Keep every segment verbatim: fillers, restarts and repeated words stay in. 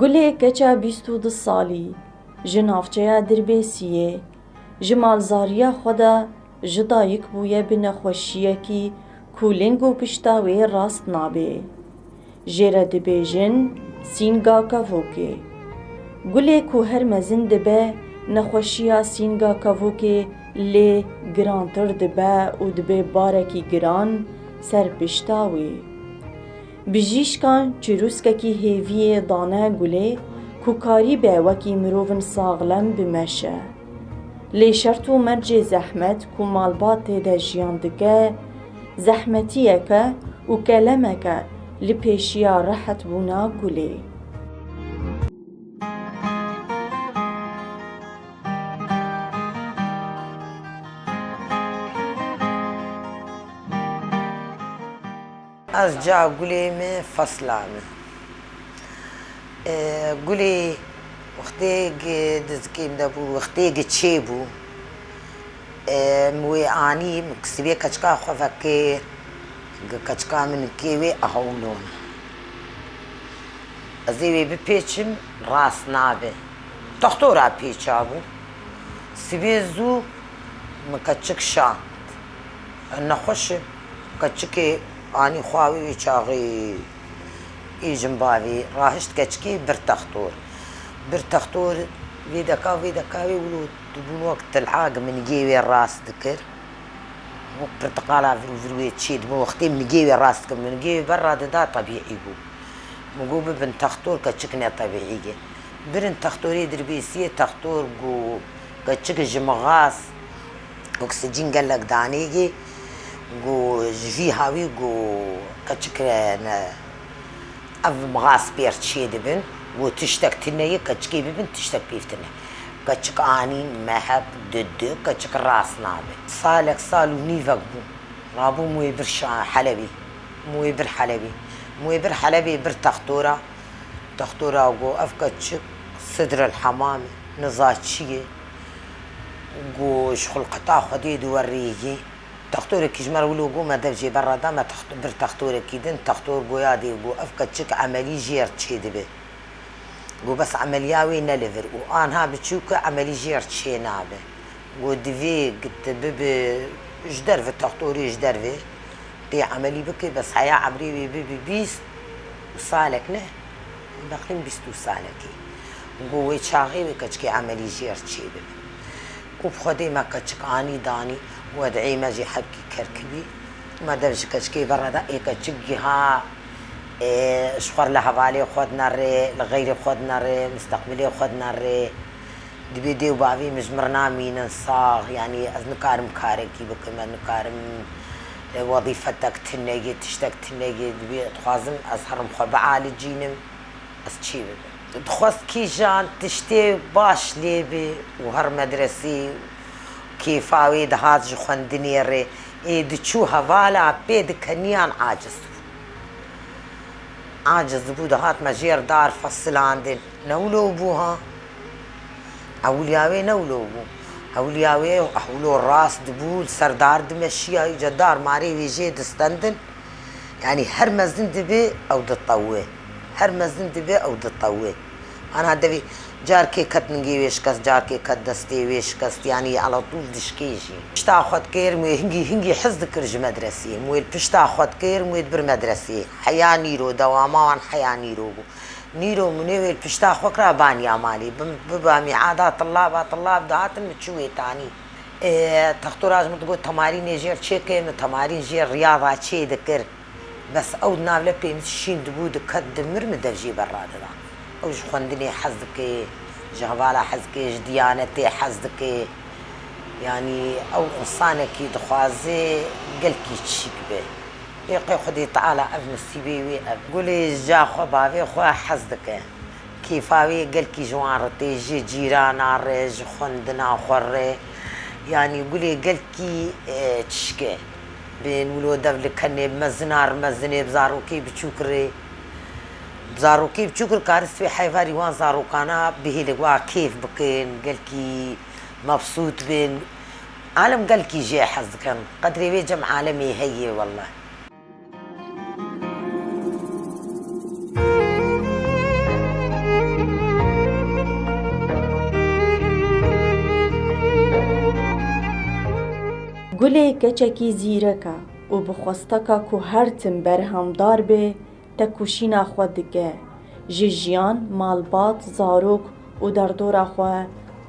Gulê keça bîst û du salî ji navçeya Dirbêsiyê ji malzariya xwe de ji dayik bûye bi nexweşiyekî ku ling û pişta wê rast nabe. Jê re dibêjin sînga kevokê. Gulê ku her mezin dibe, nexweşiya sînga kevokê lê girantir dibe û dibe barekî giran ser pişta wê. Bijîşkan çirûskekî hêviyê dane gulê ku karîbe wekî mirovin saxlem bimeşe. Lê şert û mercê zehmet ku malbat tê de jiyan dike, zehmetiyeke û kelemeke li pêşiya rehetbûna gulê. Ez ca gulê me, fesla me. E, gulê wextê gi dizikê min de bû, wextê gi çê bû. E, min wê anî, min sibê keçika xwe vekir, gi keçika min kê wê ahewlona. Ez ê wê bipêçim, rast nabe. Textora pêça bû. Sibê zû min keçik şand. Nexweş e. Keçikê anî xwe wê çaxê ê jin bavê rahişt keçikê bir textor. Bir textor vê deka, vê deka wê wilo dibûn wek tilha gi min gê wê rast dikir. Wek pirtiqala vir û vir wê çê dibûn. Wextê min gê wê rast dikir, min gê wê berra dida tebîî bû. Min got bibin textor keçik ne tebîî ye. Birin textorê Dirbêsiyê textor got keçik ji mixas oksijîn gelek danê ye. Got ji vî hawî got keçik ne, ev mixas pêr çê dibin. Got tiştek tune ye, keçikê bibin tiştek pêv tune. Keçik anîn mehek, didi, keçik rast nabe. Salek, sal û nîvek bû. Rabûm wê bir şa-, Helebî. Wê bir Helebî. Wê bir Helebî bir textora. Textora got, ev keçik sidril hemam e, niza çi ye. Got, ji xulqeta Xwedê di we rêyî. Textorekî ji me re wilo got, me dev jê berra da, me text-, bir textorekî din, textor goya dê got, ev keçik emelî jê re çê dibe. Got, bes emeliya wê ne li vir û anha biçûk e, emelî jê re çê nabe. Got, divê tu bibe ji derve, textorê ji derve tê emelî bike, bes heya ebrê wê bibe bîst û salek ne, bexlîn bîst û salekê. Got, wê çaxê wê keçikê emelî jê re çê bibe. Û bi Xwedê me keçik anî danî, wed'ê me jî hebkî kerkibî. Me dev ji keçikê berre da, ê keçik giha, ê, ji xwe re li hevalê xwe dinere, li xeyrê xwe dinere, misteqbilê xwe dinere. Dibê dê û bavê min ji min re namînin sax, yanî ez nikarim karekî bikim, ez nikarim, e, wezîfetek tune ye, tiştek tune ye, dibê dixwazim ez herim xwe bialicînim, ez çê bibim. Dixwest kîjan tiştê baş lê bê û her medresî kêfa wê dihat ji xwendinê re, ê diçû hevala pê dikeniyan aciz bû. Aciz dibû, dihat me jê re dar fesilandin. Ne wilo bû ha. Ewliya wê ne wilo bû. Ewliya wê hewlo rast dibû, li ser dar dimeşiya, îca dar marê wê jê distendin. Yanî her mezin dibe ew ditewe. Her mezin dibe ew ditewe. Ana devê carkê ket ningê wê şikest, carkê ket destê wê şikest, yanî ala tûl dişkê jî. Pişta xwe dikir, wê hingî, hingî hez dikir ji medresê. Wê li pişta xwe dikir, wê dibir medresê. Heya nîro, dewama wan heya nîro bû. Nîro minê wê li pişta xwe kira baniya malê. Bi, biba mîada tillaba, tillab dihatin min çû wê tanî. Ê, textora ji min digot, temarînê jê re çêke, min temarîn jê riyada çê dikir. Bes ew di nav lepê min şîn dibû, diket dimir, min dev jê berra dida. Ew ji xwendinê hez dike, ji hevala hez dike, ji diyanetê hez dike. Yanî ew însanekî dixwaze gelkî çîk be. Ê qey Xwedê Teala ev nisîbê wê ev. Gulê ji ca xwe bavê xwe hez dike. Kêfa wê gelkî ji wan re tê, ji cîrana re, ji xwendina xwe re. Yanî gulê gelkî, e, çişk e. Bên wilo dev li kenê bi mezina re mezinê, bi zarokê biçûk re. Bi zarokê biçûk re karin sibê heyvarî wan zarokana bihêle wa kêf bikin, gelkî mebsût bin. Alem gelkî jê hez dikin. Qedrê wê cem alemê heye wele. Gulê keçekî zîrek e û bi xwesteka ku her tim berhemdar bê, tekoşîna xwe dike. Ji jiyan, malbat, zarok û derdora xwe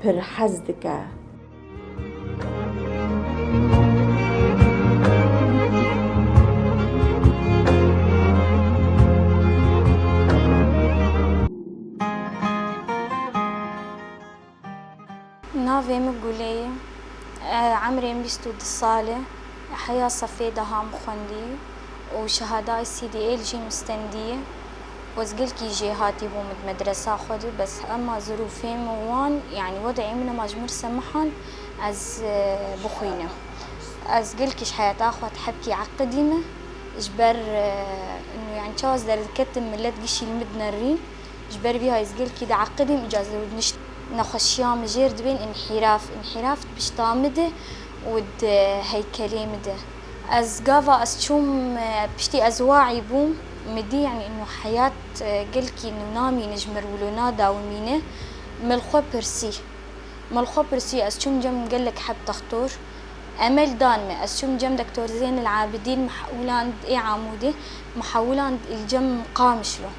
pir hez dike. Navê min Gulê ye. E, emrê min bîst û du sal e. Heya sefê deha min xwendî û şehada I C D A li jî min stendî ye. Ez gelkî jêhatî bûm di medresa xwe de, bes ema zirûfê min wan, yanî wed'ê min nema ji min re semihan ez, e, bixwînim. Ez gelkî ji heyata xwe di hebkî eqidî me. Ji ber, e, inu, yanî çawa ez derdiketim, milet gişî li min dinerîn. Ji ber vî hayî ez gelkî dieqidîm, îca ez û nişt nexweşiya min jêr dibên înhîraf. Înhîraf di pişta min de û di heykelê min de. Ez gava ez çûm, e, piştî ez waî bûm, min dî, yanî, inu heyat, e, gelkî inu namîne ji min re wilo nadawimîne, min li xwe pirsî. Min li xwe pirsî, ez çûm cem gelek heb dextor. Emel dan me. Ez çûm cem Doktor Zeynel Abidîn, mihewilan ê Amûdê, mihewilan li cem Qamişlo.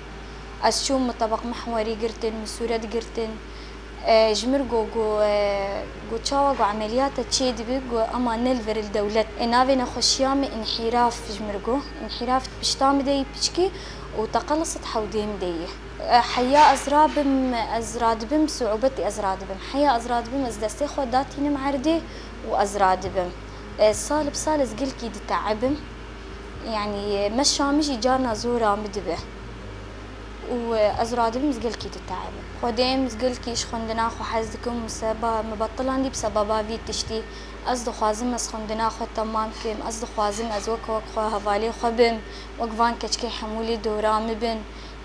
Ez çûm min tebeq mehwerî girtin, min sûret girtin. E, ji mir got, got, e, got, çawa, got, emeliyata çê dibe, got, ema ne li vir li dewlet. E, navê nexweşiya min înhîraf ji mir got. Înhîraf di pişta min de yî piçkî û teqelisî di hewdê min de yî. E, heya ez rabim, ez radibim, siûbetî ez radibim. Heya ez radibim, ez destê xwe datînim erdê û ez radibim. E, sal bi sal ez gelkî diteebim. Yanî, e, meşa min jî carna zora min dibe. Û, e, ez radibim, ez gelkî diteebim. Xwedê min, ez gelkî ji xwendina xwe hez dikim û seba min betilandî bi sebeba vî tiştî. Ez dixwazim ez xwendina xwe temam kim. Ez dixwazim ez wek, wek xwe hevalê xwe bim. Wek van keçikê hemû lê dora min bin.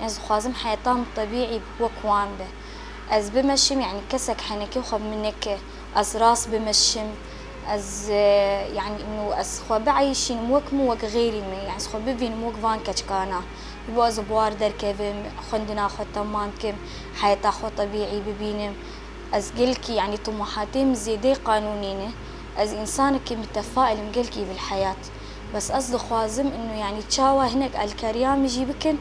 Ez dixwazim heyata min tebîî wek wan be. Ez bimeşim, yanî kesek henekê xwe bi min neke. Ez rast bimeşim. Ez, e, yanî, inu ez xwe bieyşînim wek min, wek xêrî min. Yanî ez xwe bibînim wek van keçikana. Ji bo ez bi war derkevim, xwendina xwe temam kim, heyata xwe tebîî bibînim. Ez gelkî, yanî, tumuhatê min zêdeyî qanûnî ne. Ez însanekî mutefaîl im gelkî bil heyat. Bes ez dixwazim, inu, yanî, çawa hinek alîkariya min jî bikin,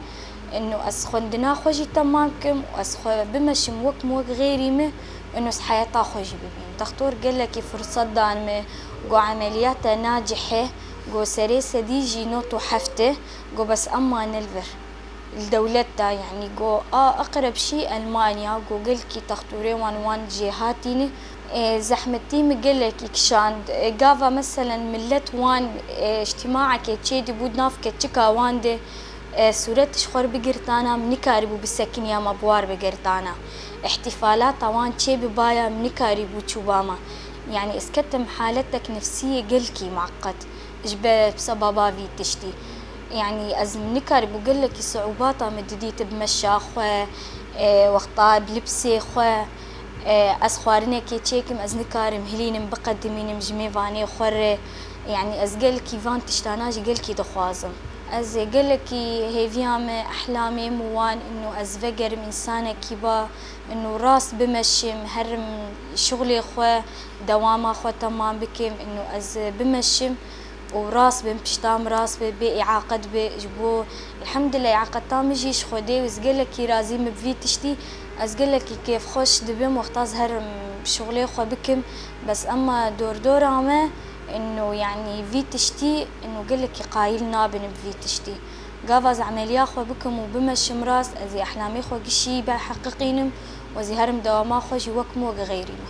inu ez xwendina xwe jî temam kim û ez xwe bimeşim wek min, wek xêrî min, inu ez heyata xwe jî bibînim. Dextor gelekî firset dan min, got emeliyata nacih e, got serê sedî jî nod û heft e, got bes ema ne li vir. Li dewlet de, yanî, got, a, eqreb şî Elmanya, got, gelkî textûrê wan, wan jêhatî ne. E, zehmetî min gelekî kişand. E, gava, meselen, milet wan, e, îctîmaekê çêdibû, di nav keçika wan de, e, sûret ji xwe re bigirtana, min nikaribû bisekiniya me bi war bigirtana. Îhtîfalata wan çêbibaya, min nikaribû çûba me. Yanî, ez ketim haletek nefsî yê gelkî mueqet. Ji ber sebaba vî tiştî. Yanî ez nikaribû gelekî siûbata min didît bi meşa xwe, e, wexta bi lipsê xwe, e, ez xwarinekê çêkim, ez nikarim hilînim, biqedimînim ji mêvanê xwe re. Yanî ez gelekî van tiştana jî gelekî dixwazim. Ez ê gelekî hêviya min, ehlamê min wan ino ez vegerim însanekî ba, ino rast bimeşim, herim şixulê xwe, dewama xwe temam bikim, ino ez bimeşim. û rast bin, pişta min rast be, bê îaqet be, ji bo, elhamdulillah, îaqeta min jî ji Xwedê û ez gelekî razî me bi vî tiştî, ez gelekî kêfxweş dibim wexta ez herim şixulê xwe bikim, bes ema dordora me, ino, yanî, vî tiştî, ino, gelekî qayîl nabin bi vî tiştî. Gava ez emeliya xwe bikim û bimeşim rast, ez ê ehlamê xwe gişî biheqiqînim û ez ê herim dewama xwe jî wek min wek xêrî me.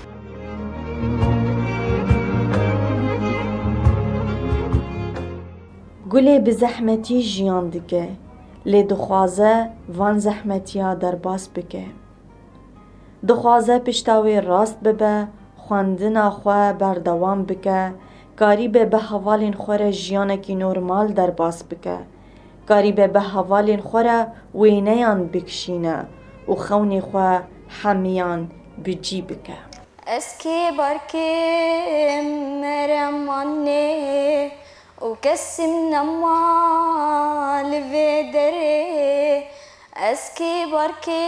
Gulê bi zehmetî jiyan dike, lê dixwaze van zehmetiya derbas bike. Dixwaze pişta wê rast bibe, xwendina xwe berdewam bike, karîbe bi hevalên xwe re jiyanekî normal derbas bike. Karîbe bi hevalên xwe re wêneyan bikişîne û xewnê xwe hemiyan bi cî bike. Ez kê barkê meremanê û kesim nema li vê derê. Ez kê barkê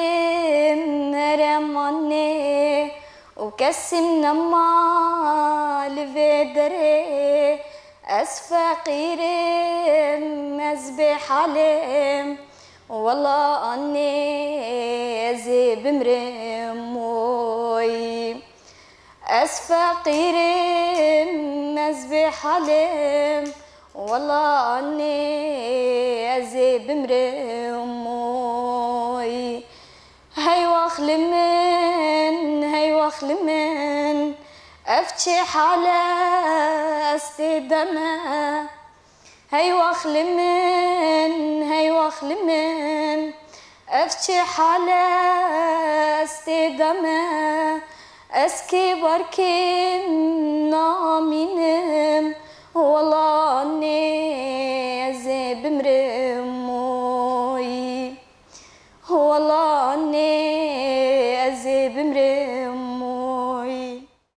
meremanê û kesîm nema li vê derê. Ez feqîrim, ez bêhalê im, wela anê ez ê bimrim oy. Ez feqîrim, ez bêhalê im, wela anê ez ê bimrim oy. Hey wax li min, hey wax li min, ev çi hal e ez tê de me. Hey wax li min, hey wax li min, ev çi hal e ez tê de me. Ez kê bar kêm namînim.